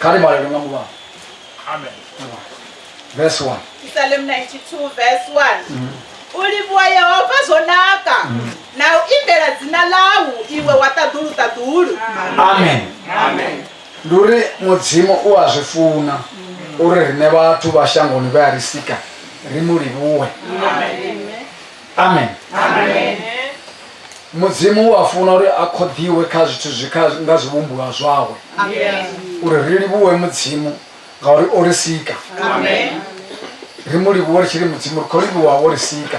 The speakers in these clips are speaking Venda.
Kha ri vhalelwe nga muvhala. Amen. Verse 1. Psalm 92 verse 1. U livhuwa Yehova zwo naka na u imbela dzina ḽau iwe wa ṱaḓulu ṱaḓulu. Amen. Ndi uri Mudzimu u a zwi funa uri riṋe vhathu vha shangoni vhe a ri sika ri mu livhuwe. Amen. Mudzimu u a funa uri a khoḓiwe kha zwithu zwi kha nga zwivhumbiwa zwawe. Uri ri livhuwe Mudzimu ngauri o ri sika. Ri mu livhuwe ri tshi ri Mudzimu ri khou livhuwa wo ri sika.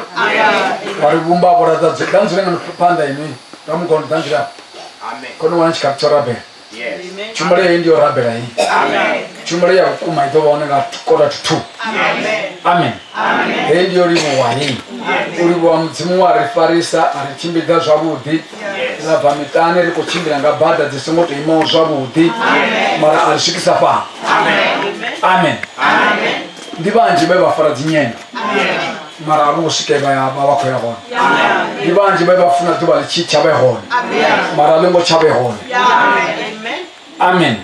Wa ri vhumba vho ra ḓa dzule nga phanḓa inwi ra mugondo ḓa nzula. Amen. Kone u wana tshikhathi tsho rabela. Yes. Tshumelo heyi ndi yo rabela heyi. Tshumelo ya vhukuma i ḓo vha hone nga 1:45. Amen. Heyi ndi yo livhuwa heyi. U livhuwa Mudzimu wa ri farisa a ri tshimbidza zwavhuḓi. Ra bva miṱani ri khou tshimbila nga bada dzi songo tou imaho zwavhuḓi. Mara a ri swikisa fhano. Amen. Ndi vhanzhi vhe vha fara dzinyendo mara a vho ngo swika vha ya vha vha khou ya hone. Ndi vhanzhi vhe vha funa ḓuvha ḽi tshi tsha vhe hone mara a ḽi ngo tsha vhe hone. Amen.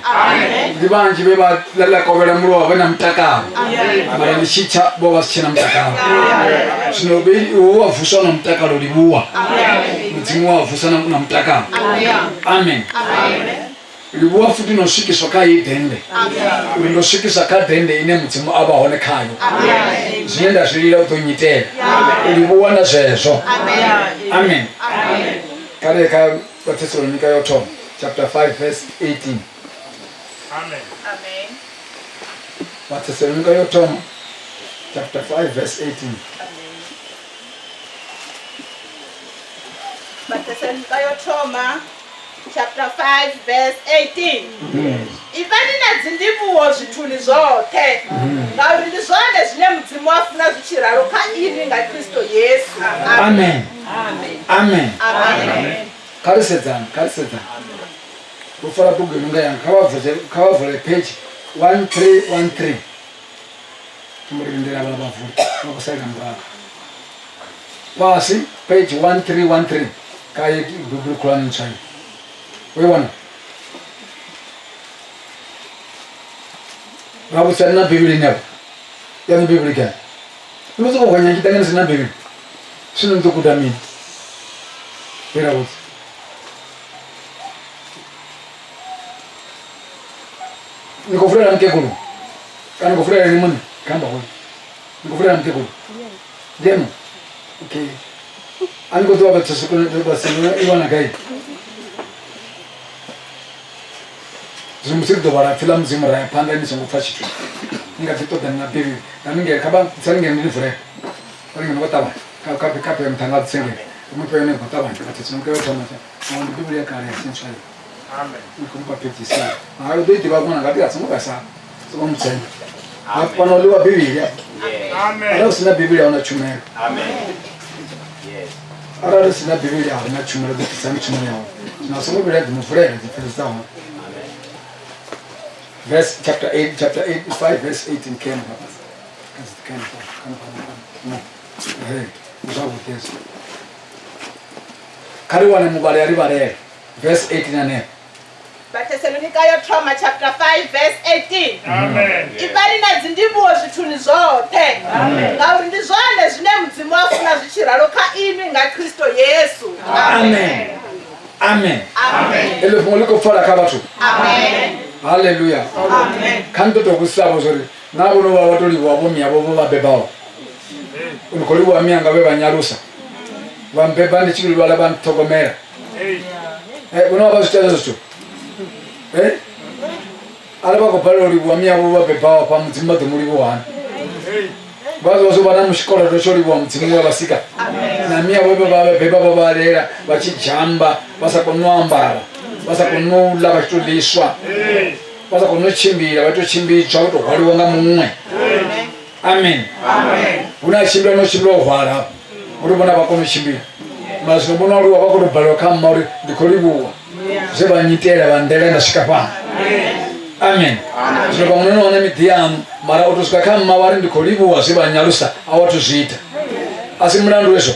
Ndi vhanzhi vhe vha ḽa kovhela mulovha vhe na mutakalo mara ḽi tshi tsha vho vha si tshena mutakalo. Zwino vhe iwe wa vuswa na mutakalo livhuwa Mudzimu wa vusa na na mutakalo. Amen. Livhuwa futhi no swikiswa kha iyi dende uri ndo swikiswa kha dende ine Mudzimu a vha hone khayo. Zwine nda zwi lila u ḓo nyitela. U livhuwa na zwezwo. Amen. Kha ri ye kha Vhathesalonika yo thoma chapter 5 verse 18. Amen. Amen. Vhathesalonika yo thoma chapter 5 verse 18. Vhathesalonika yo thoma chapter 5 verse 18. Ivhani na dzindivhuwo zwithuni zwoṱhe, ngauri ndi zwone zwine Mudzimu a funa zwi tshi ralo kha inwi nga Kristo Yesu. Amen. Amen. Amen. Kha ri sedzane, kha ri sedzane. Vho fara bugu ino nga yanga, kha vha vule, kha vha vule page 1313. Thombo ri lindela vhala vha vule, vha khou salela murahu. Fhasi page 1313 kha ye Bivhili khulwane ntswa iyi. Wo i wana? Ravhutsi a ni na Bivhili ni afha? Yaṋu Bivhili gai? Ni khou sokou gonya tshiṱangani ni si na Bivhili? Zwino ni ḓo guda mini? He ravhutsi. Ni khou vulela mukegulu kana ni khou vulela ini muṋe? Kha amba hone. Ni khou vulela mukegulu? Ngeno? Okay. A ni khou ḓivha vhathu vha si i wana gai? Zwino musi ri ḓo vhala pfhi ḽa Mudzimu ra ya phanḓa ni songo pfa tshithu. Ni nga ḓi ṱoḓa ni na Bivhili. Nga ningei kha vha tsani ngeno ndi ni vulele. Kha ngeno vho ṱavhanya. Kha kha fhe muṱhannga a tsengele. Mu fhe yone vho ṱavhanya. Vha thetshelesa yo thoma. Ndi Bivhili ya kale ya sintswa. Amen. Ni khou mupha page isa. Hayi u ḓo i ḓivha ṅwana nga ḓi a songo vhaisala. Songo mutsenga. Fhano ḽiwa Bivhili afha. Amen. Arali hu si na Bivhili a huna tshumelo. Amen. Yes. Arali hu si na Bivhili a huna tshumelo ḓo fhisa tshumelo ya hone. Zwino a songo vhila dzi muvulele dzi pfesesa hone. Verse chapter 8 chapter 8 5 verse 18 kena papa. Kena kena kena. No. Hey, zwavhuḓi hezwo. Kha ri wane muvhali a ri vhalele. Verse 18 hanefha. Vhathesalonika yo thoma chapter 5 verse 18. Amen. Ivhani na dzindivhuwo zwithuni zwoṱhe, ngauri ndi zwone zwine Mudzimu a funa zwi tshi ralo kha inwi nga Kristo Yesu. Amen. Amen. Amen. Eḽo fhungo ḽi khou pfala kha vhathu. Amen. Haleluya. Amen. Kha ni ḓo tou vhudzisa vho zwori na vho no vha vha tou livhuwa vho miavho vho vha bebaho. Ni khou livhuwa mianga vhe vha nyalusa. Vha mbeba ndi tshi lwala vha nṱhogomela. Vho no vha vha zwi ita hezwo zwithu. Arali vha khou balelwa u livhuwa miavho vha bebaho hafha Mudzimu vha ḓo mu livhuwa hani? Vha zwa zwo vha na mushikolodo tsho livhuwa Mudzimu we vha sika. Na miavho vhe vha beba vha vha lela vha tshi dzhamba vha sa koni u ambara vha sa koni u ḽa vha tshi tou ḽiswa vha sa koni u tshimbila vha tou tshimbidzwa vha tou hwaliwa nga muṅwe. Amen. Hu na tshimbila no tshimbila u hwala hafha uri vhona vha kone u tshimbila mara zwino vhono aluwa vha kone u balelwa kha mma uri ndi khou livhuwa zwe vha nyitela vha nḓela nda swika fhano. Amen. Zwino vhaṅwe no no wana miḓi yaṋu mara u tou swika kha mma vha ri ndi khou livhuwa zwe vha nyalusa a wathu zwi ita. A si mulandu hezwo.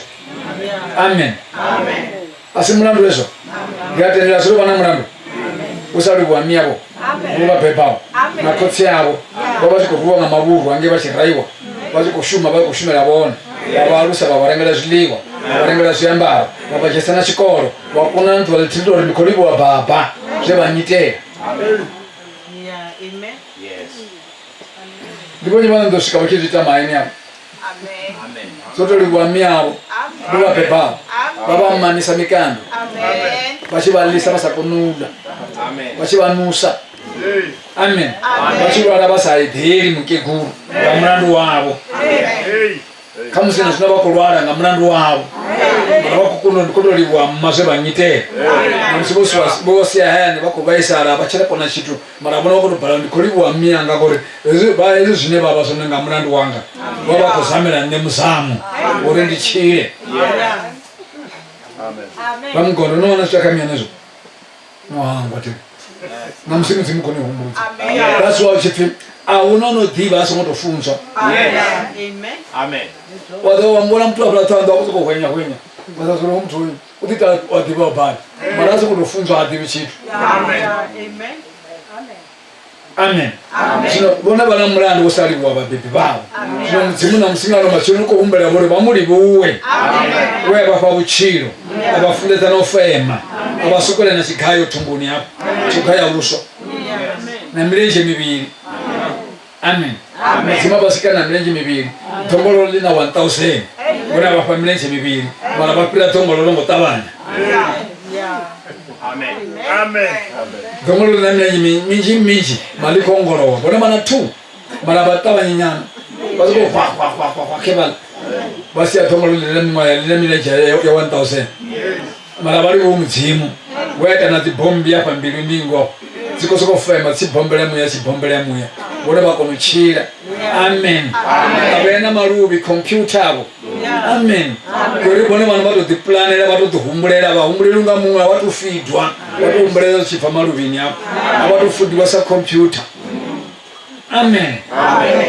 Amen. A si mulandu hezwo. Ndi a tendela zwi ri vha na mulandu u sa livhuwa miavho. Vho vha bebaho na khotsi avho vho vha tshi khou rwiwa nga mavhuru hangei vha tshi raiwa vha tshi khou shuma vha khou shumela vhone vha vha alusa vha vha rengela zwiḽiwa vha vha rengela zwiambaro vha vha dzhenisa na tshikolo vha kuna na ḓuvha ḽithihi uri ndi khou livhuwa baba zwe vha nyitela. Ndi vhonyi vha ḓo swika vha tshi zwi ita mahayani avho zwo to livhuwa mme avho vho vha bebaho vha vha mamisa mikando vha tshi vha ḽisa vha sa koni u ḽa vha tshi vha nusa amen vha tshi lwala vha sa eḓeli mukegulu nga mulandu wavho khamusi na zwino vha khou lwala nga mulandu wavho mara vha khou kona ndi khou tou livhuwa mma zwe vha nyitela na musi vho sia hayani vha khou vhaisala vha tsha kona tshithu mara vhona vha khou tou bala ndi khou livhuwa mme anga ngori hezwi vha hezwi zwine vha vha zwone nga mulandu wanga vha vha khou zamela nṋe muzamu uri ndi tshile vha mugondo no wana zwithu kha miyani zwo no hangwa te na musi mudzimu khou ni humbudza that's why tshi pfi a hu na no ḓivha a songo tou funzwa wa ḓo wa mbona muthu afula ṱhanḓa a khou hwenya hwenya wa sa zwo muthu uyu u ḓi ita wa ḓivha badi mara a songo tou funzwa ha ḓivhi tshithu amen zwino vhone vha na mulandu wo sa livhuwa vhabebi vhavho zwino mudzimu na musi ngano matsheloni u khou humbela vhori vha mu livhuwe we a vha fha vhutshilo a vha funḓedza na u fema a vha sukela na tshigayo thumbuni hafho tshigaya vhuswa na milenzhe mivhili amen mudzimu a vha sika na milenzhe mivhili ḓongololo ḽi na 1000 vhone a vha fha milenzhe mivhili mara vha fhira ḓongololo ngo ṱavhanya Ḓongololo ḽi na milenzhe minzhi minzhi mara ḽi khou ongolowa vhone vha na 2 mara vha ṱavhanye nyana vha sokou hwa hwa hwa hwa hwa khe vhaḽa vha sia ḓongololo ḽi na miṅwaha ḽi na milenzhe ya 1000 mara vha livhuwe mudzimu we a ita na dzibombi afha mbiluni ngoho dzi khou sokou fema dzi tshi bombela muya dzi tshi bombela muya vhone vha kona u tshila amen a vhuya na maluvhi computer avho amen ngori vhone vhana vha tou ḓipulanela vha tou ḓihumbulela vha humbuleli unga muṅwe a vha tou fidwa vha tou humbulela zwi tshi bva maluvhini avho a vha tou fudiwa sa computer amen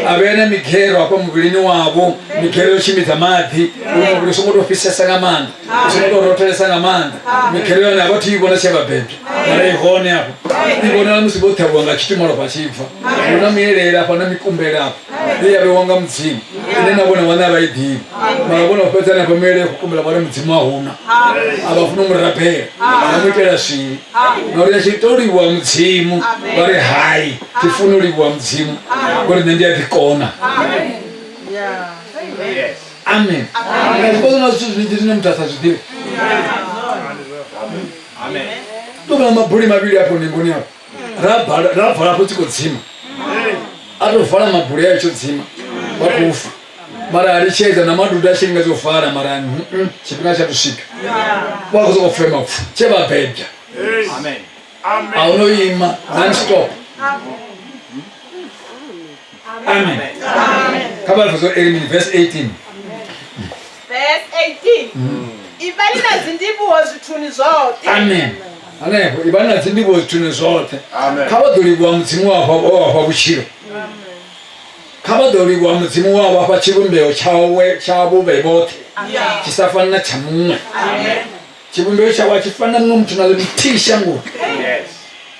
a vhea na migero hafha muvhilini wavho migero yo tshimbidza maḓi uri muvhili u songo tou fhisesa nga maanḓa u songo tou rotholesa nga maanḓa migero yone a vha thu i vhona tshe vha bebwa mara i hone afho i vhonala musi vho ṱhavhiwa nga tshithu malofha tshi bva hu na mielele afha na mikumbela afha ye ya vhewa nga mudzimu ine na vhone vhaṋe a vha i ḓivhi mara vhone vha fhedza hanefha mielele khou kumbela vha ri mudzimu a huna a vha funi u mu rabela vha mu itela swili ngauri a tshi to livhuwa mudzimu vha ri hai thi funi u livhuwa mudzimu ngori nṋe ndi a ḓikona amen na na zwithu zwinzhi zwine muthu a sa zwi ḓivhe to vhona mabuli mavhili afho ningoni afho ra vala afho tshi khou dzima a to vala mabuli ayo tsho dzima vha khou fa mara a litshedza na madudu a tshi lingedza u vala mara tshifhinga tsha to swika vha khou sokou fema pfu tshe vha bebya a hu no ima non stop amen kha vha bve elimini verse 18 Verse 18. Ivhani na dzindivhuwo zwithuni zwoṱhe. Amen. Hanefho ivhani na dzindivhuwo zwithuni zwoṱhe. Kha vha ḓo livhuwa Mudzimu wa vha fha vhutshilo. Kha vha ḓo livhuwa Mudzimu wa vha fha tshivhumbeo tshawe tshavho vhe vhoṱhe tshi sa fani na tsha muṅwe. Tshivhumbeo tshawe a tshi fani na muṅwe muthu na ḽithihi shangoni.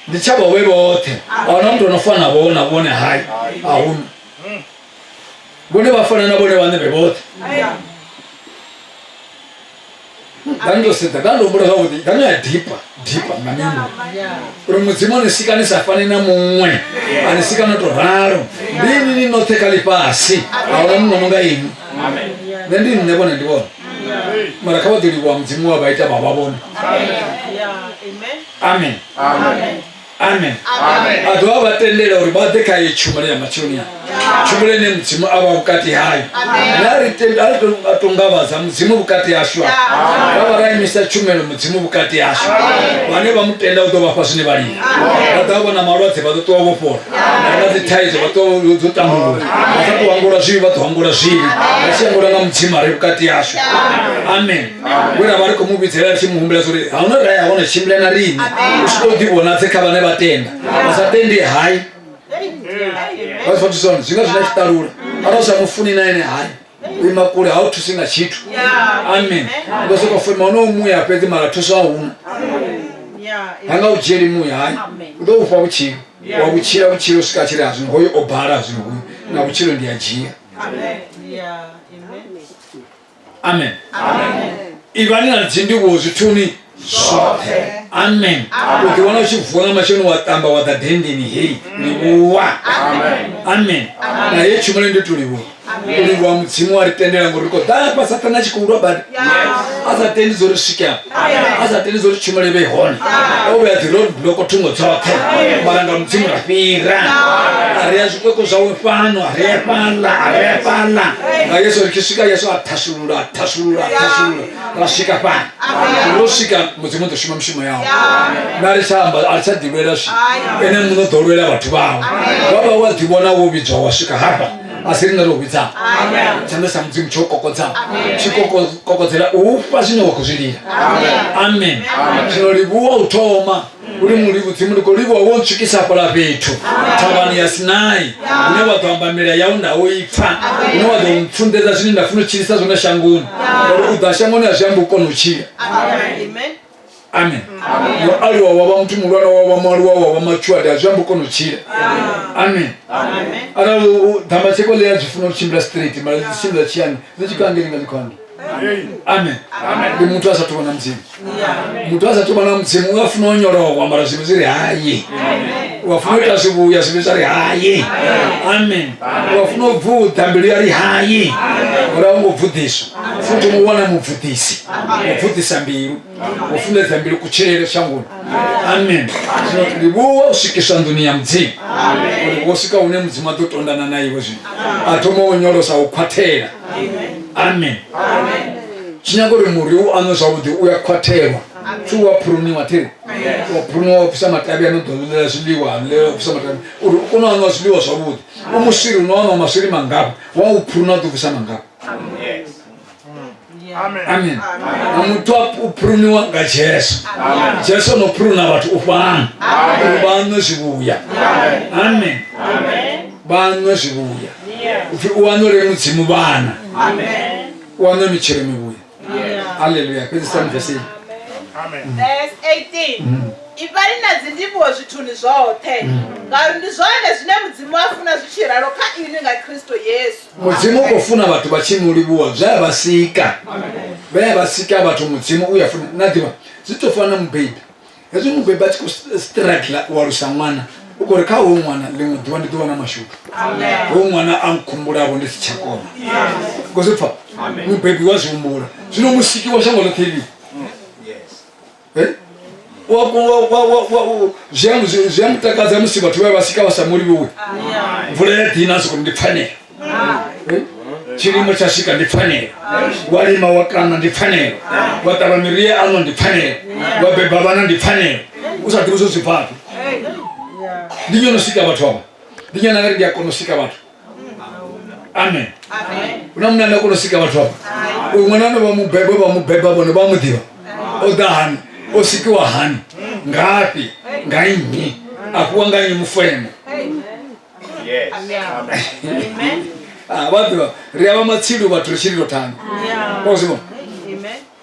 Ndi tshavho vhe vhoṱhe. A huna muthu ano fana vho na vhone hai. A huna. Vhone vha fana na vhone vhaṋe vhe vhoṱhe. Nda ndo sedza nda ndo humbula zwavhuḓi nda no ya dipa dipa nga mihumbulo uri mudzimu a ni sika ni sa fani na muṅwe a ni sika no to ralo ndi inwi ni noṱhe kha ḽifhasi a huna muṅwe no nga inwi nṋe ndi nṋe vhone ndi vhone mara kha vha ḓo livhuwa mudzimu wa vha ita vha vha vhone amen amen a dovha vha tendela uri vha ḓe kha ye tshumelo ya matsheloni a tshumelo ine mudzimu a vha vhukati hayo na ri tongavhadza mudzimu vhukati hashu vha vha ra imisa tshumelo mudzimu vhukati hashu vhane vha mu tenda u ḓo vha fha zwine vha lila vha ḓa vha na malwadze vha ḓo ṱuwa vho fhola vha na dzithaidzo vha ṱuwa dzo tandulula vha sa tou hangula zwivhi vha ḓo hangula zwivhi vha tshi hangula nga mudzimu a re vhukati hashu amen we ra vha ri khou mu vhidzelela ri tshi mu humbela uri ha hune ra ya hone tshimbila na riṋe u swika u ḓivhonadze kha vhane vha tenda vha sa tendi hai vha zwi zwone zwi nga zwi na tshiṱalula arali u sa mufuni na ene hai u ima kule ha u thusi nga tshithu amen u ḓo sokou fema honowo muya fhedzi mara thuso a huna ha nga u dzhieli muya hai u ḓo u fha vhutshilo. Wa vhutshila vhutshilo swika tshi ri ha zwino hoyo o bala zwino hoyu na vhutshilo ndi a dzhia. Amen. Ivhani na dzindivhuwo zwithuni zwoṱhe. Amen. U ḓi wana u tshi vuwa nga matsheloni wa ṱamba wa ḓa dendeni heyi livhuwa. Amen. Na heyi tshumelo ndi to livhuwa. U livhuwa Mudzimu wa ri tendela ngori ri khou ḓa hafha Sathane a tshi khou lwa badi. A sa tendi zwo ri swike afha. A sa tendi zwo ri tshumelo i vhe hone. O vhea dzi road block thungo dzoṱhe. Mara nga Mudzimu ra fhira. A ri a zwikwekwe zwawe fhano, a ri a fhaḽa, a ri a fhaḽa. Nga Yesu ri tshi swika Yesu a thasulula, a thasulula, a thasulula. Ra swika fhano. Ro swika Mudzimu u ḓo shuma mishumo yawe. Na ri tsha amba a ri tsha ḓilwela zwi. Ene muṋe u ḓo lwela vhathu vhawe. Wa vha wa ḓivhona wo vhidzwa wa swika hafha. A si riṋe ro vhidzaho. Tshanḓa tsha Mudzimu tsho kokodzaho. Tshi kokodzela u fha zwine wa khou zwi lila. Amen. Zwino livhuwa u thoma. Uri Mudzimu ndi khou livhuwa wo ntswikisa hafhaḽa fhethu thavhani ya Sinai hune wa ḓo amba milayo yau nda u i pfa hune wa ḓo mpfunḓedza zwine nda funa u tshilisa zwone shangoni ngauri u ḓa shangoni a zwi ambi u kona u tshila. Amen. No aluwa wa vha muthu muhulwane wa vha mualuwa wa vha matshuwadi a zwi ambi u kona u tshila. Amen. Arali ḓambatsheko ḽi a zwi funa u tshimbila straight mara ḽi tshimbila tshiyani ḽi tshi khou angeli nga ḽi khou angeli. Amen. Ndi muthu a sa thu vhona Mudzimu. Muthu a sa thu vhona Mudzimu u a funa u nyolowa mara zwivhi zwi ri hayi. U a funa u ita zwivhuya zwivhi zwa ri hayi. Amen. U a funa u bvuḓa mbilu ya ri hayi. Ngori a wo ngo bvuḓiswa. Futhi u wana mubvuḓisi. U bvuḓisa mbilu. U funḓedza mbilu kutshilele shangoni. Amen. Zwino livhuwa u swikiswa nḓuni ya Mudzimu. Uri wo swika hune Mudzimu a ḓo tondana na iwe zwino. A thoma u nyolosa u khwathela. Amen. Tshi nyaga uri muri u aṋwe zwavhuḓi u ya khwathelwa. Pfi u a phuruniwa thiri. Wa phuruniwa wa bvisa matavhi ano ḓo ḽela zwiḽiwa, ḽela bvisa matavhi uri u kone u aṋwa zwiḽiwa zwavhuḓi. U muswiri u no aṋwa maswiri mangafha, wa u phuruna u ḓo bvisa mangafha. Amen. Na muthu a u phuruniwa nga Jesu. Jesu no phuruna vhathu u fhano. Uri vha aṋwe zwivhuya. Amen. Vha aṋwe zwivhuya. Upfi u aṋwele Mudzimu vhana. U aṋwe mitshelo mivhuya. Haleluya. Fhedzisani vese iyi. Amen. Verse 18. Ivhani na dzindivhuwo zwithuni zwoṱhe, ngauri ndi zwone zwine Mudzimu a funa zwi tshi ralo kha inwi nga Kristo Yesu. Mudzimu u khou funa vhathu vha tshi mu livhuwa zwe a vha sika. Vhe a vha sika vhathu Mudzimu u ya funa. Na ḓivha zwi tou fana na mubebi. Hezwi mubebi a tshi khou struggle u alusa ṅwana u khou ri kha hoyu ṅwana ḽiṅwe ḓuvha ndi ḓo vha na mashudu. Hoyu ṅwana a nkhumbulavho ndi si tsha kona. Khou zwi pfa? Mubebi wa zwi humbula. Zwino musiki wa shango ḽoṱhe iḽi. Zwi a mutakadza musi vhathu vha vha sika vha sa mu livhuwi. Mvula ya ḓina a soko ndi pfanelo. Tshilimo tsha swika ndi pfanelo. Wa lima wa kaṋa ndi pfanelo. Wa ṱavha miri ya aṋwa ndi pfanelo. Wa beba vhana ndi pfanelo. U sa ḓivhi zwo zwi bvafhi. Ndi nnyi ono sika vhathu avha? Ndi nnyi ane anga ri ndi a kona u sika vhathu? Amen. Hu na munna ane a kona u sika vhathu avha? Uyu ṅwana ane vha mubeba vha mubeba vhone vha mu ḓivha? O ḓa hani? O sikiwa hani? Ngafhi? Nga nnyi? A fhiwa nga nnyi mufemo? Yes. Amen. Ah, vha ḓivha ri a vha matsilu vhathu ri tshi lilo thani. Wa zwi vhona?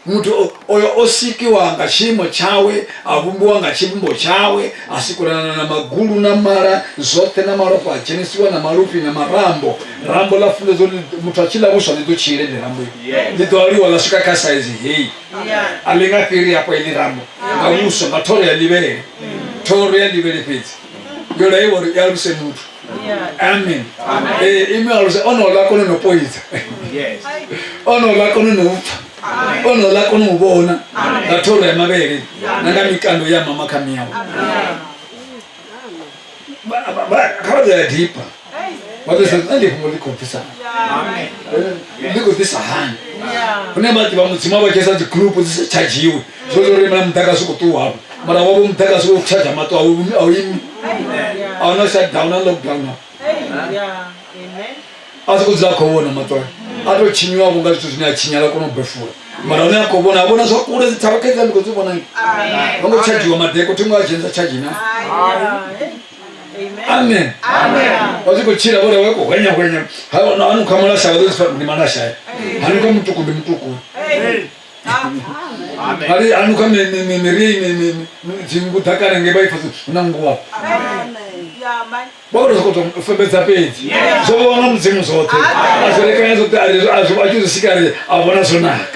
Muthu oyo o sikiwa nga tshiimo tshawe, a vhumbiwa nga tshivhumbo tshawe, a sikulana na magulu na mala zwoṱhe na malofha a dzhenisiwa na malufhi na marambo. Rambo ḽa funḓedza uri muthu a tshi ḽa vhuswa ḽi ḓo tshila iḽi rambo iḽi. Ḽi ḓo aluwa ḽa swika kha saizi heyi. A ḽi nga fhiri hafho iḽi rambo nga vhuswa nga thoro ya ḽivhele. Thoro ya ḽivhele fhedzi. Yo laiwa uri i aluse muthu. Amen. Ee, imi aluse onoḽa kone no poidza. Onoḽa kone no pfa. Onoḽa kone u vhona nga thoro ya mavhele na nga mikando ya mama kha miyawe. Kha vha ḓo ya deeper. Vha ḓo sedza nṋe ndi fhungo ḽi khou bvisa. Ḽi khou ḓisa hani. Hune vha ḓivha Mudzimu a vha dzhenisa dzi group dzi sa tshadzhiwi. Zwo uri mara muḓagasi u khou ṱuwa hafho. Mara wavho muḓagasi wo tshadzha maṱo a u imi. A huna shutdown na lockdown. A sokou dzula a khou vhona maṱo awe. A tou tshinyiwa vho nga zwithu zwine a tshinyala a kona u befula. Mara hune a khou vhona a vhona zwa kule dzi thavha kha ndi khou dzi vhona. Vho ngo tshadzhiwa madeko thi ngo a dzhenisa tshadzhi na. Amen. Vha tshi khou tshila vho vha khou hwenya hwenya. Ha nukha malasha vha ḓo zwi pfa ndi malasha. Ha nukha mutuku ndi mutuku. Amen. Ari anuka miri dzingu ḓakale nge vha ipfa hu na nngu afho. Vha khou tou sokou fembedza fhedzi. Zwo vhewa nga Mudzimu zwoṱhe. A zwi rekanya zwoṱhe a ri a zwi a tshi zwi sika ri a vhona zwo naka.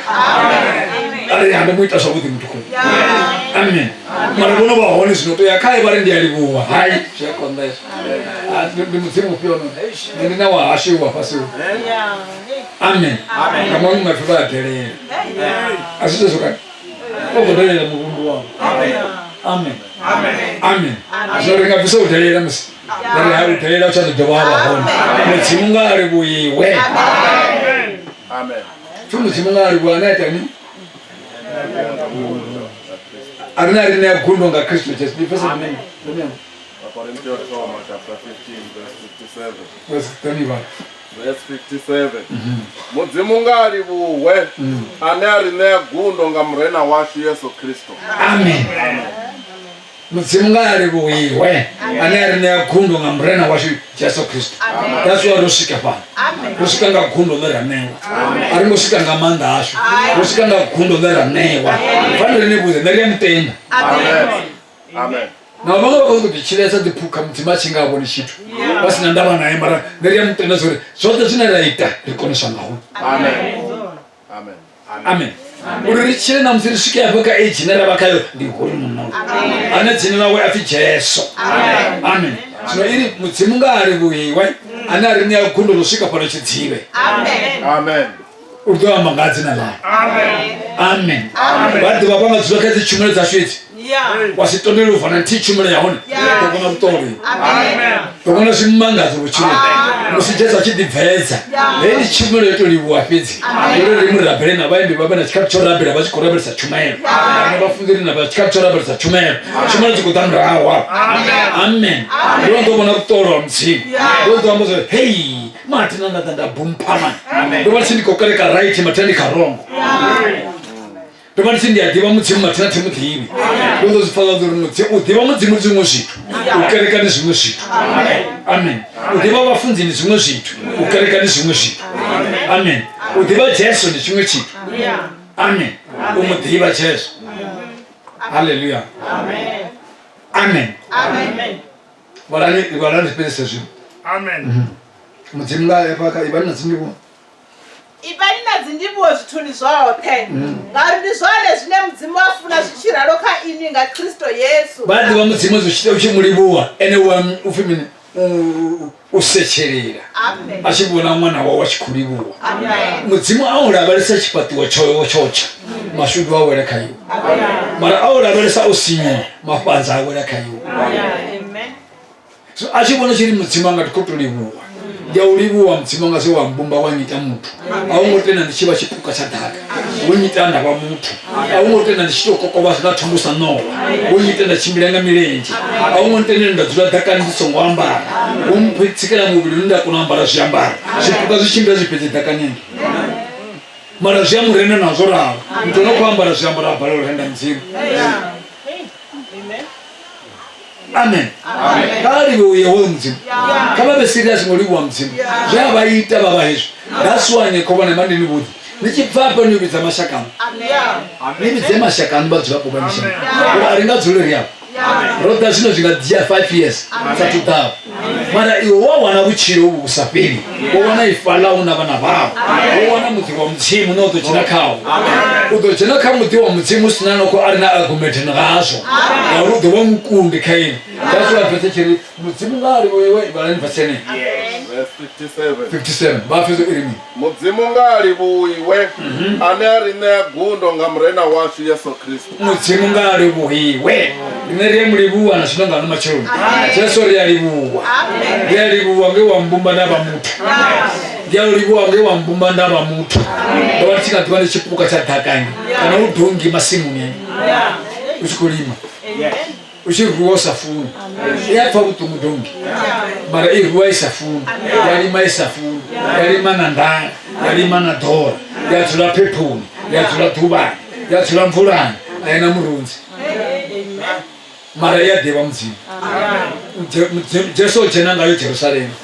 A ri ya ndo mu ita zwavhuḓi muthu khoyu. Amen. Mara vho no vha hone zwino to ya khae vha ri ndi a livhuwa. Hai zwi a konḓa hezwo. Ah, ndi Mudzimu ufhio no? Nṋe ndi na wa hashu wa fhasi. Amen. Nga maṅwe maipfi vha a delela. A si zwezwo kani? Vha khou dalela muvhundu wavho. Amen. Amen. Zwino ri nga bvisa u dalela musi. Ra ri hai u dalela u tsha ḓo dovha wa vha hone. Mudzimu nga a livhuiwe. Amen. Pfi Mudzimu nga a livhuwa ane a itani? A rine a ri ṋea gundo nga Kristo Jesu. Ndi pfesa mini? Vakorinte yo thoma chapter 15 verse 57. Verse 25. Verse 57. Mudzimu nga a livhuwe ane a ri ṋea gundo nga Murena washu Yesu Kristo. Amen. Mudzimu nga a livhuwiwe ane a ri ṋea gundo nga Murena washu Jesu Kristo. That's why ro swika fhano. Ro swika nga gundo ḽe ra ṋewa. A ri ngo swika nga maanḓa ashu. Ro swika nga gundo ḽe ra ṋewa. Fanela ni vhudze nṋe ri a mutenda. Amen. Amen. Na vhaṅwe vha khou ḓi tshilesa dziphukha Mudzimu a tshi nga vhoni tshithu vha si na ndavha naye, mara nṋe ri a mu tenda zwa uri zwoṱhe zwine ra ita ri koniswa nga hoyu. Amen. Amen. Amen. Uri ri tshile na musi ri swike hafho kha age ine ra vha khayo ndi hoyu munna uyu ane dzina ḽawe a pfi Jesu. Amen. Zwino i ri Mudzimu nga a livhuiwe ane a ri ṋea gundo ḽo swika fhano tshidzivhe. Amen. Amen. U ḓo amba nga dzina ḽawe. Amen. Vha ḓivha vha nga dzula kha dzi tshumelo dzashu edzi wa si tondele u vana nthihi tshumelo ya hone ḓo vhona vhuṱolo, ḓo vhona zwimangadzo vhutshiloni musi Jesu a tshi ḓi bveledza. Heyi ndi tshumelo yo to livhuwa fhedzi uri ri mu rabele na vhaimbi vha vhe na tshikhathi tsho rabela vha tshi khou rabelisa tshumelo, na vhafunzi ri na vha tshikhathi tsho rabelisa tshumelo, tshumelo dzi khou ḓa murahu hafho. Amen. Ndi ḓo vhona vhuṱolo ha Mudzimu, ndo ḓo amba zwa hei mathina nda ḓa nda bumpha mani ndo vha tshi ndi khou kereka right mathina ndi kha wrong, ndo vha ndi tshi ndi a ḓivha Mudzimu mathina thi mu ḓivhi. Ndo ḓo zwi pfa uri Mudzimu u ḓivha Mudzimu ndi zwiṅwe zwithu, u kereka ndi zwiṅwe zwithu. Amen. U ḓivha vhafunzi ndi zwiṅwe zwithu, u kereka ndi zwiṅwe zwithu. Amen. U ḓivha Jesu ndi tshiṅwe tshithu. Amen. U mu ḓivha Jesu. Haleluya. Amen. Vhalani, vhalani fhedzise zwino. Amen. Mudzimu nga hafha kha ivhani na dzindivhuwo. Ivhani na dzindivhuwo zwithuni zwoṱhe, ngauri ndi zwone zwine Mudzimu a funa zwi tshi ralo kha inwi nga Kristo Yesu. Vha ḓivha Mudzimu zwi tshi u tshi mu livhuwa ene wa u pfi mini u setshelela Amen. a tshi vhona ṅwana wawe a tshi khou livhuwa. Amen. Mudzimu a u lavhelesa tshifhaṱuwo tshawe tsho tsha mashudu a wela kha iwe, mara a u lavhelesa o sinyuwa mafhanza a wela kha iwe. Amen. So a tshi vhona tshi ri Mudzimu anga ndi khou tou livhuwa, ndi a u livhuwa Mudzimu anga zwe wa mbumba wa nyita muthu. A wo ngo tenda ndi tshi vha tshipuka tsha ḓaka, wo nyita nda vha muthu. A wo ngo tenda ndi tshi tou kokovha nga thungo sa ṋowa, wo nyita nda tshimbila nga milenzhe. A wo ngo ntendela nda dzula ḓakani ndi songo ambara, wo mphe tsikela muvhili une nda kona u ambara zwiambaro. Zwipuka zwi tshimbila zwi fhedzi ḓakani hengei, mara zwi a murenda na zwo ralo. Muthu ano khou ambara zwiambaro a balelwa u renda Mudzimu. Amen. Kha vha livhuwe hoyo Mudzimu, kha vha vhe serious ngo livhuwa Mudzimu zwe a vha ita vha vha hezwi. That's why ni khou vhona mani ni vhudze ni tshi bva hafha ni vhidza mashaka aṋu, ni vhidze mashaka aṋu vhadzulapo vha mishaka, uri a ri nga dzuli ri afho ro ḓa zwino zwi nga dzhia 5 years sathu ḓaho, mara iwe wa wana vhutshilo vhu sa fheli, wo wana ifa ḽau na vhana vhau, wo wana muḓi wa Mudzimu na u ḓo dzhena khawo, u ḓo dzhena kha muḓi wa Mudzimu u sina nokho a ri na argument ngazwo, ngauri u ḓo vha mukundi kha ini. That's why verse tshi ri Mudzimu nga a livhuwe. Vhalani verse ene. Verse 57. 57 vha fhedza iri mini? Mudzimu nga a livhuiwe ane a ri ṋea gundo nga Murena washu Yesu Kristo. Mudzimu nga a livhuiwe, rine ri a mu livhuwa na zwino nga ano matsheloni. Jesu ri a livhuwa, ri a livhuwa nge wa mbumba nda vha muthu. Ndi a u livhuwa nge wa mbumba nda vha muthu. Ndo vha ndi tshi nga ḓivha ndi tshipuka tsha ḓakani kana u dongi masimuni u tshi khou lima u tshi rwiwa u sa funi, i a pfa vhuṱungu dongi, mara i rwiwa i sa funi, ya lima i sa funi, ya lima na nḓala, ya lima na ḓora, ya dzula phephoni, ya dzula ḓuvhani, ya dzula mvulani, a i na murunzi, mara i a ḓivha Mudzimu. Jesu o dzhena ngayo Jerusalema.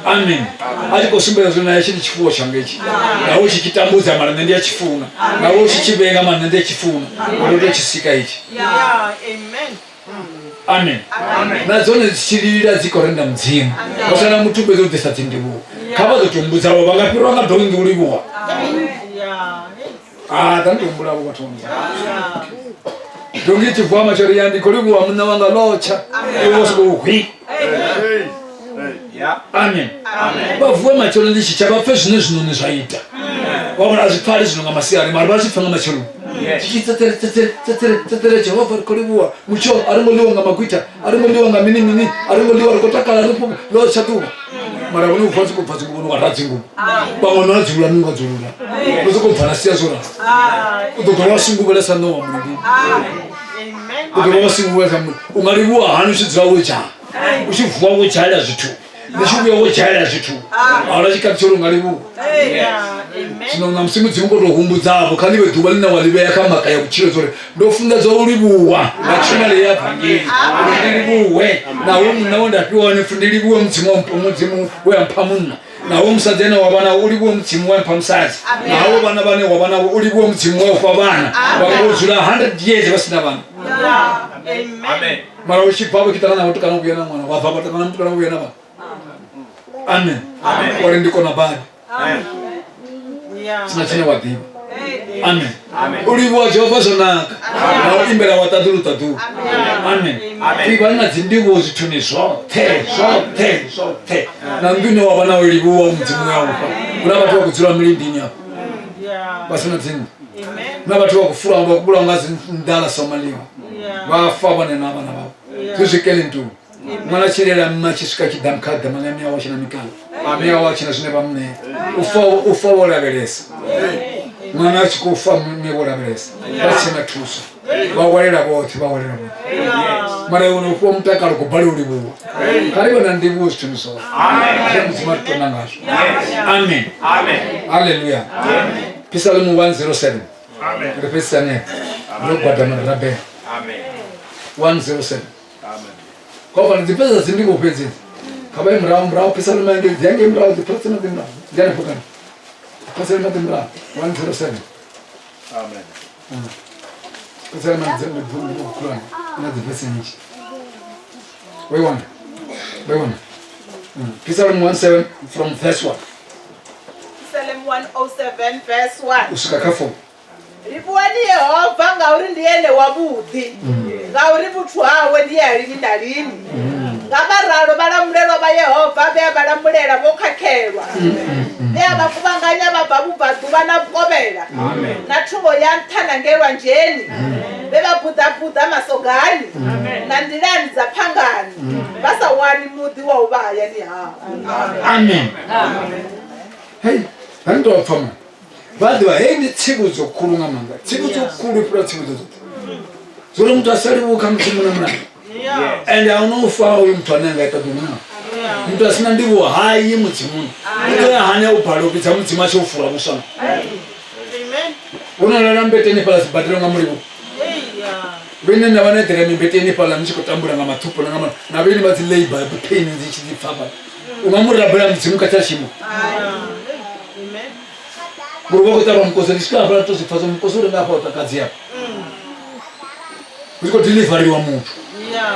Amen. A tshi khou sumbedza zwi naye tshi ndi tshifuwo tshanga itshi, naho tshi tshi tambudza mara nṋe ndi a tshi funa, naho tshi tshi vhenga mara nṋe ndi a tshi funa, uri ndo tshi sika itshi. Amen. Na dzone dzi tshi lila dzi khou renda Mudzimu. Hu sa na muthu fhedzi u ḓisa dzindivhuwo. Kha vha ḓo tou mbudza vho vha nga fhirwa nga donngi u livhuwa. Ah, ḓa ndi humbula vho vhathu vha Mudzimu. Donngi i tshi vuwa matshelo ya ndi khou livhuwa muṋe wanga lotsha. Iwe wo sokou hwi. Amen. Vha vuwe matshelo ndi tshi tsha vha pfe zwine zwiṋoni zwa ita. Vha vhona a zwi pfali zwino nga masiari mara vha zwi pfa nga matsheloni. Zwi tshi tsetere tsetere tsetere tsetere Jehova ri khou livhuwa mutsho a ri ngo ḽiwa nga magwitha a ri ngo ḽiwa nga mini mini a ri ngo ḽiwa ri khou takala ri khou ḽo tsha ḓuvha. Mara vhone u bva dzi khou bva dzinguvhoni wa ra dzinguvho. Vhaṅwe na dzulula ni nga dzulula. Vho sokou bva na sia zwo ralo. U ḓo dovha wa sunguvhela sa ṋowa mulindini. U ḓo dovha wa sunguvhela sa u nga livhuwa hani u tshi dzula wo dzhaya. U tshi vuwa wo dzhaela zwithu ni tshi vhuya wo dzhaela zwithu a huna tshikhathi tsho uri unga livhuwa. Zwino ṋamusi Mudzimu khou tou humbudzavho kha ḽivhe ḓuvha ḽine wa ḽi vhea kha maka ya vhutshilo zwo uri ndo funḓedzwa u livhuwa nga tshumelo ya vangeli uri ndi livhuwe naho munna we nda fhiwa hone pfhi ndi livhuwe Mudzimu wa Mudzimu we a mpha munna naho musadzi ane wa vha nawo u livhuwe Mudzimu we a mpha musadzi naho vhana vhane wa vha navho u livhuwe Mudzimu we u fha vhana vhaṅwe vho dzula 100 years vha si na vhana. Mara u tshi bva vho tshi ṱangana na mutukana u vhuya na ṅwana wa bva vha ṱangana na mutukana u vhuya na vhana. Amen. Uri ndi kona badi sina tshine wa ḓivha. Amen. U livhuwa Jehova zwo naka na u imbela wa ṱaḓulu ṱaḓulu. Amen. Ivha na dzindivhuwo zwithuni zwoṱhe zwoṱhe zwoṱhe na nnḓu ine wa vha nayo livhuwa Mudzimu ya ufha. Hu na vhathu vha khou dzula milindini afha vha si na dzinnḓu. Hu na vhathu vha khou fula vha khou vhulawa nga dzi nḓala Somalia vha fa vhone na vhana vhavho. Zwi swikele nṱuni. Ṅwana tshi lela mma tshi swika tshi ḓa mukhaḓa manga miya wa tshi na mikalo miya wa tshi na zwine vha mu ṋea. U fa u fa wo lavhelesa ṅwana a tshi khou fa mme vho lavhelesa vha si tshena thuso vha walela vhoṱhe vha walela vhoṱhe. Mara iwe u fhiwa mutakalo khou balelwa u livhuwa. Kha ri vhe na ndivhuwo zwithuni zwoṱhe zwe Mudzimu a ri tonda ngazwo. Amen. Haleluya. Psalm 107. Ri fhedzisa hanefho. Ndo gwadama ri rabela. 107. Kofana dzi fhedza dzi ndivho fhedzi. Kha vha ye murahu murahu Psalm ya ngei dzi ngei murahu dzi psalm dzi murahu. Ndi hanefho kana. Psalm dzi murahu 107. Amen. Psalm dzi ndi khulwane na dzi verse nnzhi. Waiwana. Waiwana. Psalm 17 from verse 1 Psalm 107 verse 1. u swika kha 4. Livhuwani Yehova ngauri ndi ene wavhuḓi, ngauri vhuthu hawe ndi ha lini na lini. Nga vha ralo vhalamulelwa vha Yehova vhe a vha lamulela vho khakhelwa, vhe a vha kuvhanganya vha bva vhubvaḓuvha na vhukovhela, na thungo ya nṱha na ngei lwanzheni, vhe vha buḓabuḓa masogani na nḓilani dza phangani, vha sa wani muḓi wa u vha hayani havho. Amen. Hey, ha ni tou pfa mani. Vha ḓivha heyi ndi tsivhudzo khulu nga maanḓa. Tsivhudzo khulu i fhira tsivhudzo dzoṱhe. Zwo uri muthu a sa livhuwi kha Mudzimu na mulayo. Ende a huna u fa uyu muthu ane a nga ita ḓuvha na. Muthu a si na ndivhuwo ha yi Mudzimuni. U ḓo ya hani u balelwa u vhidza Mudzimu a tshi u fula vhuswa. Wo no lala mmbeteni fhaḽa sibadela nga mulivhuwa. Vhene na vha na eḓela mimbeteni fhaḽa ni tshi khou tambula nga maṱhupho na nga na vhene vha dzi labor pain dzi tshi dzi pfa fhaḽa. U nga mu rabela Mudzimu kha tsha tshiimo. Ngori vha khou ṱavha mukosi ri swika hafhaḽa to zwi pfa zwa mukosi uri nga hafha u takadzi hafha. Hu tshi khou deliveriwa muthu.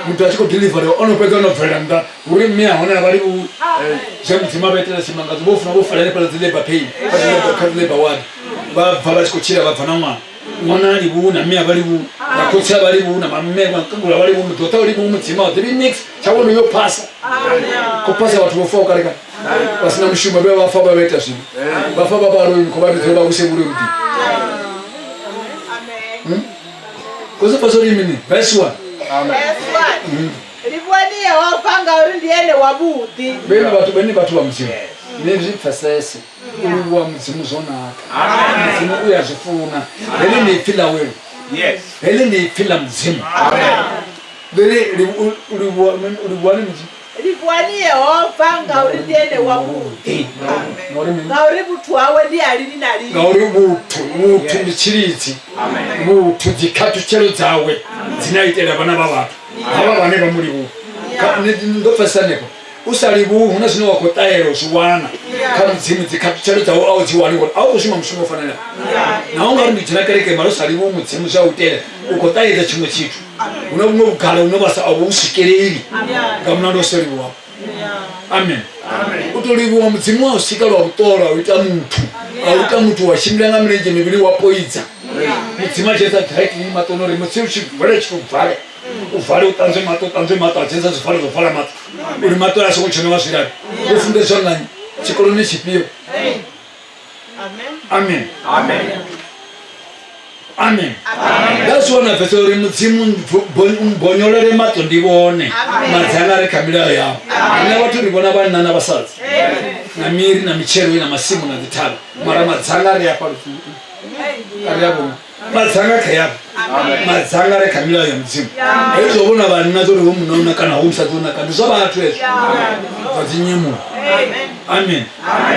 Muthu a tshi khou deliveriwa ono fhedza ono bvela nnḓa uri mme a hone a vha livhuwi. Zwe Mudzimu a vha itela tshimangadzo vho funa vho fela hanefhaḽa dzi labor pain kha dzi labor ward vha bva vha tshi khou tshila vha bva na ṅwana. Ṅwana a livhuwi na mme a vha livhuwi na khotsi a vha livhuwi na mamme vhakegulu a vha livhuwi muthu oṱhe a livhuwi Mudzimu a ḓivhi nix tsha vhono yo phasa. Khou phasa vhathu vho faho kale kale vha si na mushumo vhe vha fa vha vha ita zwino vha fa vha vha khou vha vhidza vha vhuse vhuloi muḓini. Khou zwi pfa zwo ri mini verse 1. Verse 1. Livhuwani Yehova ngauri ndi ene wavhuḓi. Vhene vhathu vhene vhathu vha Mudzimu ni zwi pfesese u livhuwa Mudzimu zwo naka. Mudzimu u ya zwi funa. Heḽi ndi ipfi ḽawe. Heḽi ndi ipfi ḽa Mudzimu. Ḽi ri livhuwani Mudzimu. Livhuwani Yehova ngauri ndi ene wavhuḓi. Ngauri mini? Ngauri vhuthu hawe ndi ha lini na lini. Ngauri vhuthu vhuthu ndi tshilidzi. Vhuthu dzikhathutshelo dzawe dzine a itela vhana vha vhathu. Havha vhane vha mu livhuwa. Ndo pfesesa hanefho. U sa livhuwi hu na zwine wa khou ṱahela u zwi wana kha Mudzimu. Dzikhathutshelo dzau a u dzi wani ngori a u khou shuma mushumo u fanelaho. Naho ungari ndi dzhena kereke mara u sa livhuwi Mudzimu zwi a u itela u khou ṱahedza tshiṅwe tshithu. Hu na vhuṅwe vhugala hune vha sa a vhu swikeleli nga mulandu wa u sa livhuwa. Amen. U tou livhuwa Mudzimu wa u sika lwa vhuṱolo, a u ita muthu, a u ita muthu wa tshimbila nga milenzhe mivhili wa poidza. Mudzimu a dzhenisa dry clean maṱoni uri musi u tshi bvela tshithu u bvale, u vale u ṱanzwe maṱo, u ṱanzwe maṱo, a dzhenisa zwivalo zwo vala maṱo uri maṱo a songo tshona wa zwilabi. Wo funḓedzwa nga nnyi? Tshikoloni tshifhio? Amen. Amen. Nda zwi wana pfesa uri Mudzimu mbonyolele maṱo ndi vhone madzanga a re kha milayo yau. Riṋe vhathu ri vhona vhanna na vhasadzi na miri na mitshelo na masimu na dzithavha, mara madzanga ri afha lufuni a ri a vhona madzanga kha yavho madzanga re kha milayo ya Mudzimu. Hezwo vhona vhanna zwo ri ho munna una kana ho musadzi una kana ndi zwa vhathu hezwo zwa dzinyemulo. Amen.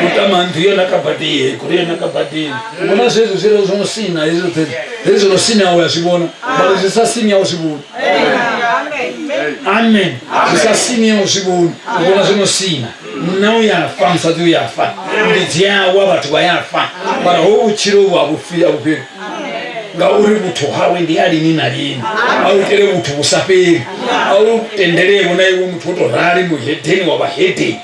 U tama nthu yo naka badie, goloi yo naka badie. U vhona zwezwo zwi re zwo no sina hezwo fhedzi. Hezwo zwo no sina u ya zwi vhona, mara zwi sa sini a u zwi vhoni. Amen. Zwi sa sini a u zwi vhoni. U vhona zwo no sina. Munna u ya fa, musadzi u ya fa. Ndi dzi a wa, vhathu vha ya fa. Mara ho vhutshilo vhu a vhu fi a vhu fheli. Ngauri vhuthu hawe ndi ha lini na lini. A u itele vhuthu vhu sa fheli. A u tendelevho na iwe muthu wo tou rali muhedeni wa vhahedeni,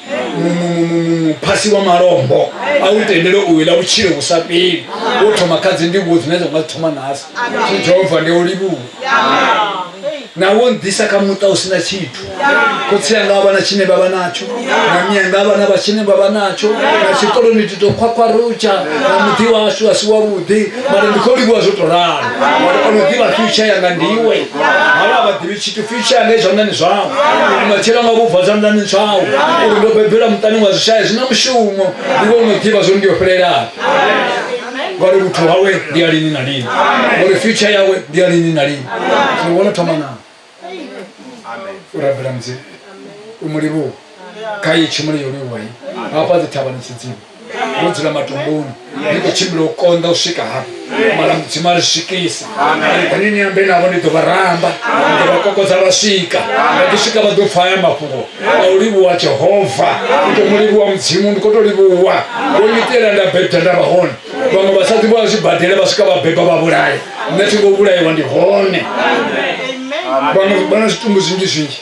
muphasi wa malombo, a u tendele u ila vhutshilo vhu sa fheli. Wo thoma kha dzi ndivhuwo dzine dza nga thoma nasi. Jehova ndi u livhuwa. Na wo nḓisa kha muṱa u si na tshithu. Khotsi anga a vha na tshine vha vha natsho, na mme anga a vha na vha tshine vha vha natsho, na tshikoloni thi tou khwakhwarutsha, na muḓi washu a si wavhuḓi, mara ndi khou livhuwa zwo tou ralo. Mara o no ḓivha future yanga ndiwe. Havha a vha ḓivhi tshithu, future yanga i zwanḓani zwau, uri matshelo anga vhubva zwanḓani zwau, uri ndo bebelwa muṱani wa zwishaya zwi na mushumo, ndiwe o no ḓivha zwo ndi yo fhelelafhi. Ngauri vhuthu hawe ndi ya lini na lini, ngauri future yawe ndi ya lini na lini. Zwino wo no thoma na u rabela Mudzimu, u mu livhuwa kha iyi tshumelo yo livhuwa iyi hafha dzithavhani tshidzimu ro dzula matomboni ndi khou tshimbila u konḓa u swika hafha, mara Mudzimu a ri swikisa. A ri ḓani ni ambe navho, ndi ḓo vha ramba, ndi ḓo vha kokodza vha swika. Vha ḓi swika vha ḓo pfa haya mafhungo a u livhuwa Jehova. U tou mu livhuwa Mudzimu, ndi khou tou livhuwa wo nyitela nda bebwa nda vha hone. Vhaṅwe vhasadzi vho ya zwibadela vha swika vha beba vha vhulaya, nṋe thi ngo vhulaiwa ndi hone. Vhaṅwe vha na zwitumbu zwinzhi zwinzhi,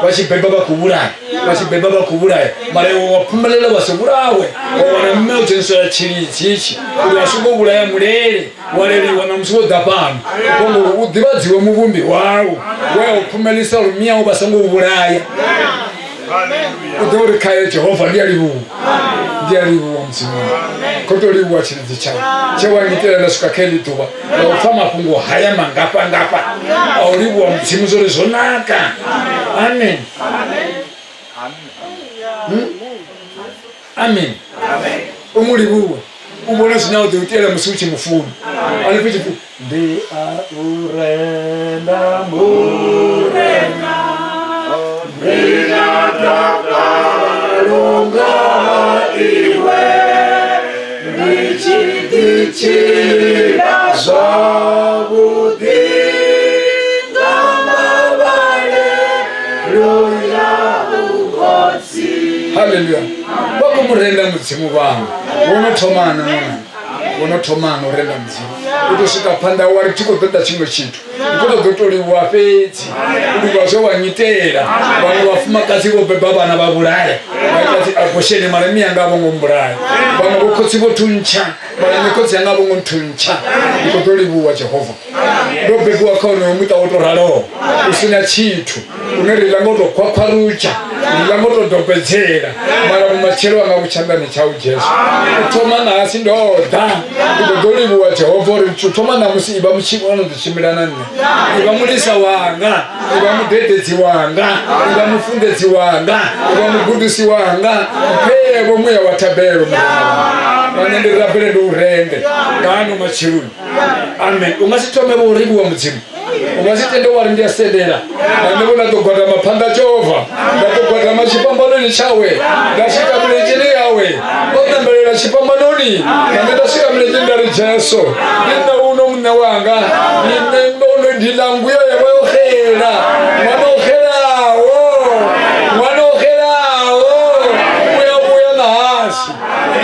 vha tshi beba vha khou vhulaya, vha tshi beba vha khou vhulaya, mara iwe wa phumelela wa si vhulawe, wa wana mme o dzhenisela tshilidzi itshi uri a songo vhulaya mulele, wa leliwa na musi wo ḓa fhano kongo u ḓivhadziwe muvhumbi wau we a u phumelisa uri miyawu vha songo u vhulaya. U ḓo uri khaye Jehova ndi a livhuwa, ndi a livhuwa Mudzimu wanga, khou tou livhuwa tshilidzi tshau tshe wa ngitela nda swika kha heḽi ḓuvha nga u pfa mafhungo haya mangafhangafha a u livhuwa Mudzimu zwo ri zwo naka. Amen. Amen. U mu livhuwe, u vhone zwine a u ḓo itela musi u tshi mu funa. A ni pfi tshipfi ndi a u renda Murena, ndi na dakalo nga iwe, ndi tshi ḓi tshila zwavhuḓi nga mavhalelo yau Khotsi. Haleluya. Vha khou mu renda Mudzimu vhaṅwe. Vho no thomana ṅwana. Vho no thomana u renda Mudzimu. U tou swika phanḓa wa ri thi khou ṱoḓa tshiṅwe tshithu. Ndi khou ṱoḓa u tou livhuwa fhedzi. U livhuwa zwe wa nyitela. Vhaṅwe vhafumakadzi vho beba vhana vha vhulaya. Vha ita dzi abortion mara mme anga a vho ngo mmbulaya. Vhaṅwe vho khotsi vho thuntsha mara nṋe khotsi anga a vho ngo nthuntsha. Ndi khou tou livhuwa Jehova. Ndo bebiwa kha wonoyo muṱa wo tou raloho u si na tshithu, une ri ḽa ngo tou khwakhwarutsha, ri ḽa ngo tou dobedzela, mara vhumatshelo hanga vhu tshanḓani tshau Jesu. U thoma ṋahasi ndo ḓa, ndi khou ḓo livhuwa Jehova uri u thoma ṋamusi ivha mutshini ono ḓo tshimbila na nṋe, ivha mulisa wanga, ivha mudededzi wanga, ivha mufunḓedzi wanga, ivha mugudisi wanga, mpheevho muya wa thabelo Murena wanga. Nṋe ndi rabele ndi u rende nga ano matsheloni. Amen. U nga si thome vho livhuwa Mudzimu, u nga si tende wa ri ndi a sendela, na nṋe vho nda ḓo gwadama phanḓa Jehova, nda ḓo gwadama tshifhambanoni tshawe, nda swika milenzheni yawe, o ṋambelela tshifhambanoni, na nṋe nda swika milenzheni nda ri Jesu, ndi nṋe uno muṋe wanga, ndi nṋe uno ndi ḽa nngu ye ya vha yo xela, ṅwana o xelaho, ṅwana o xelaho.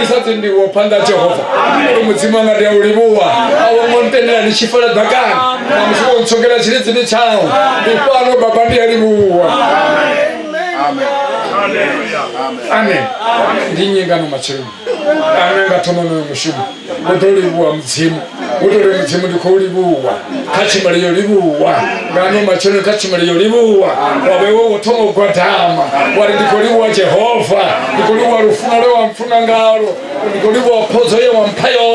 Ḓisa dzindivhuwo phanḓa ha Jehova uri Mudzimu anga ndi a u livhuwa, a wo ngo ntendela ndi tshi fela ḓakani, na musi wo ntsongela tshilidzini tshau. Ndi fhano Baba, ndi a livhuwa. Amen. Ndi nnyi ngano matsheloni ane nga thoma onoyo mushumo u ḓo livhuwa Mudzimu, u tou ri Mudzimu ndi khou livhuwa kha tshumelo yo livhuwa ngano matsheloni, kha tshumelo yo livhuwa wa vhe wo thoma u gwadama wa ri ndi khou livhuwa Jehova, ndi khou livhuwa lufuno lwe wa mpfuna ngalo, ndi khou livhuwa phodzo ye wa mpha yone.